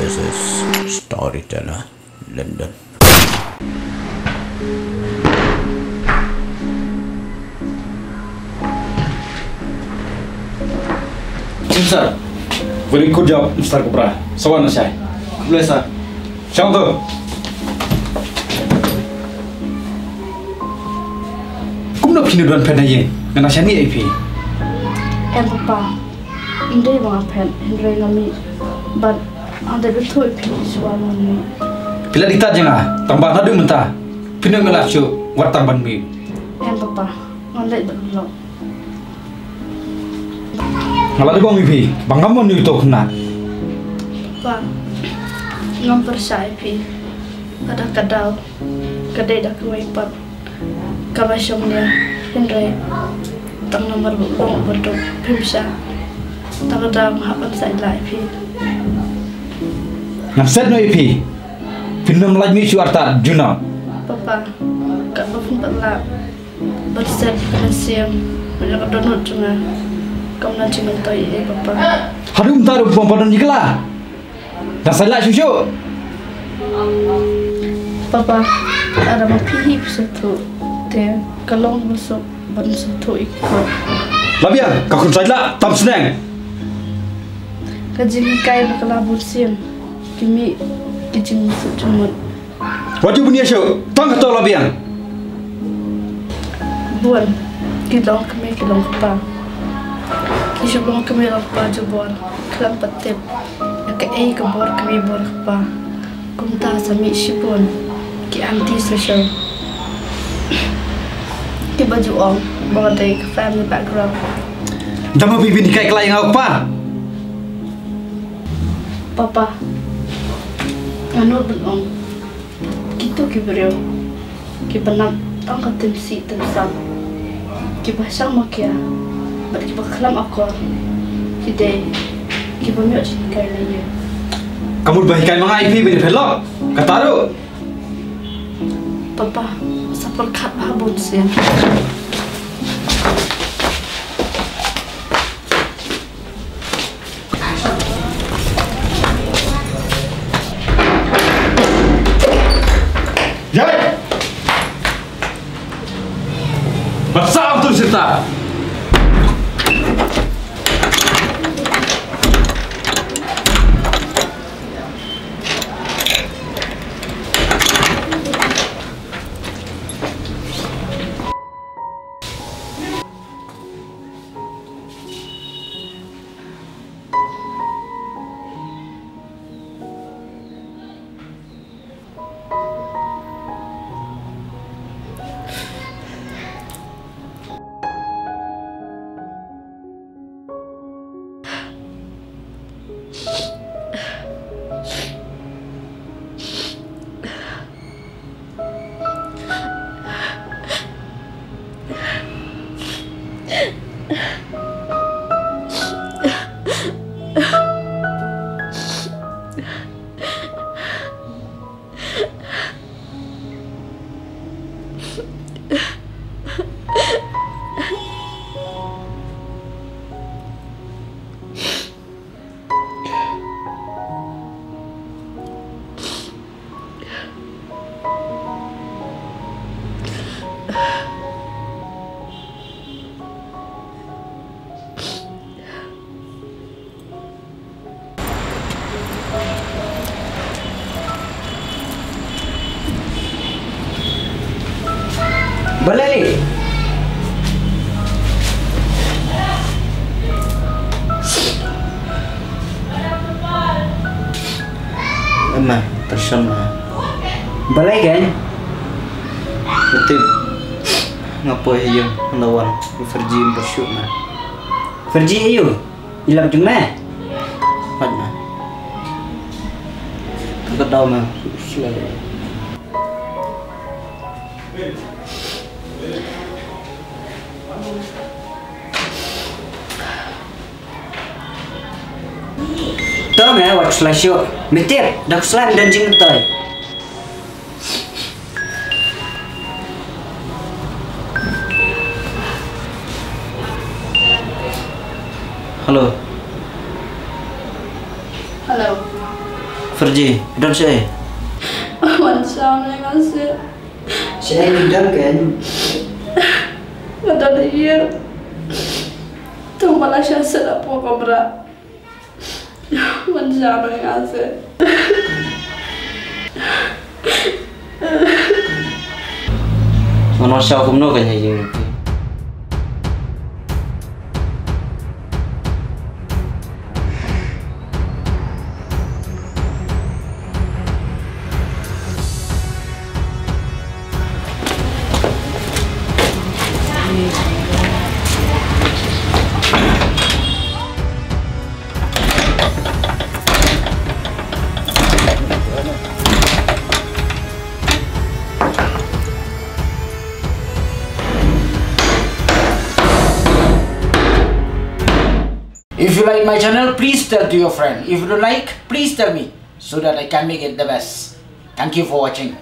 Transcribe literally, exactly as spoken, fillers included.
This is Storyteller London. Sir, very good job, Mister Cobra. Sa wan shai. Khublei, sir. Shong tu. Kumno phi nud ban phet na ïing? Nga nang shaniah ïa phi. Em papa. Ym dei ba nga phet, hynrei nga mih bad nga dei ban ïathuh ïa phi shuwa ban mih. Phi la diktat ïa nga, tang ba naduh mynta phi nud ban lait shuh, wat tang ban mih. Em papa, ngan leit bad u lok. Nga la dep ong ïa phi ba ngam mon ïa uto u khynnah. Papa, ngam pyrshah ïa phi. Lada ka daw ka dei da kawei pat kaba shong nia, hynrei tang namar ba u long uba duk, phim shah. Te ka daw nga hap ban sait lah ïa phi. Ngam set noh ïa phi. Phin ym lait mih shuh artat, junom. Papa, katba phin pat lah ban set ka mynsiem bad ïa ka dohnud jong nga, kam don jingmyntoi ei ei, papa. Haduh mynta ruh phim pat don ïa ka la. Dang sait lah shuh shuh. Papa, lada ma phi hi phi sngewthuh, te ka long ba suk ban sngewthuh ïa ki. La biang, ka khun sait lah, tam sneng. Ka jinghikai ba ka la bun sien, ki mih ki jingmut jingmut. Wat ju bun ïa shuh, tang kato la biang. Bun ki long kmie ki long kpa. Ki shu long kmie long kpa jubor, khlem pat tip ïa kaei ka bor kmie bor kpa. Kumta sa mih shibun ki anti social kiba ju ong ba ka dei ka family background. Da ma phi phin hikai kylla ïa nga u kpa. Papa, nga nud ban ong, kito ki briew kiba nang tang ka tim sih tim sam, kiba shang makia bad kiba khlem akor, ki dei kiba ym ïoh jinghikai na ïing. Ka mut ba hikai ma nga ïa phi ban ïa phi lok, kata ruh. Papa, sa pyrkhat bha bun sien. Ïai! Ba sa tu sita. Balei? Emma, tyrsham ma. Balei kan? Betul. Ngapoi ha ïing, nda wan Fergie, bershoot ma. Fergie ayu? I lap jong me? Pat ma. Ka daw ma. Slai. To me wat slai shuh. Me tip, da slai don jingmyntoi. Hello. Hello. Fergie, don shaei? Wan sham ïa nga seh. Shaei don ken? Nga don ïa. Tang ba la shah set hapoh kamra. Wan sham ïa nga seh. Ngan wan shaw kumno ka ïing. If you like my channel, please tell to your friend. If you don't like, please tell me so that I can make it the best. Thank you for watching.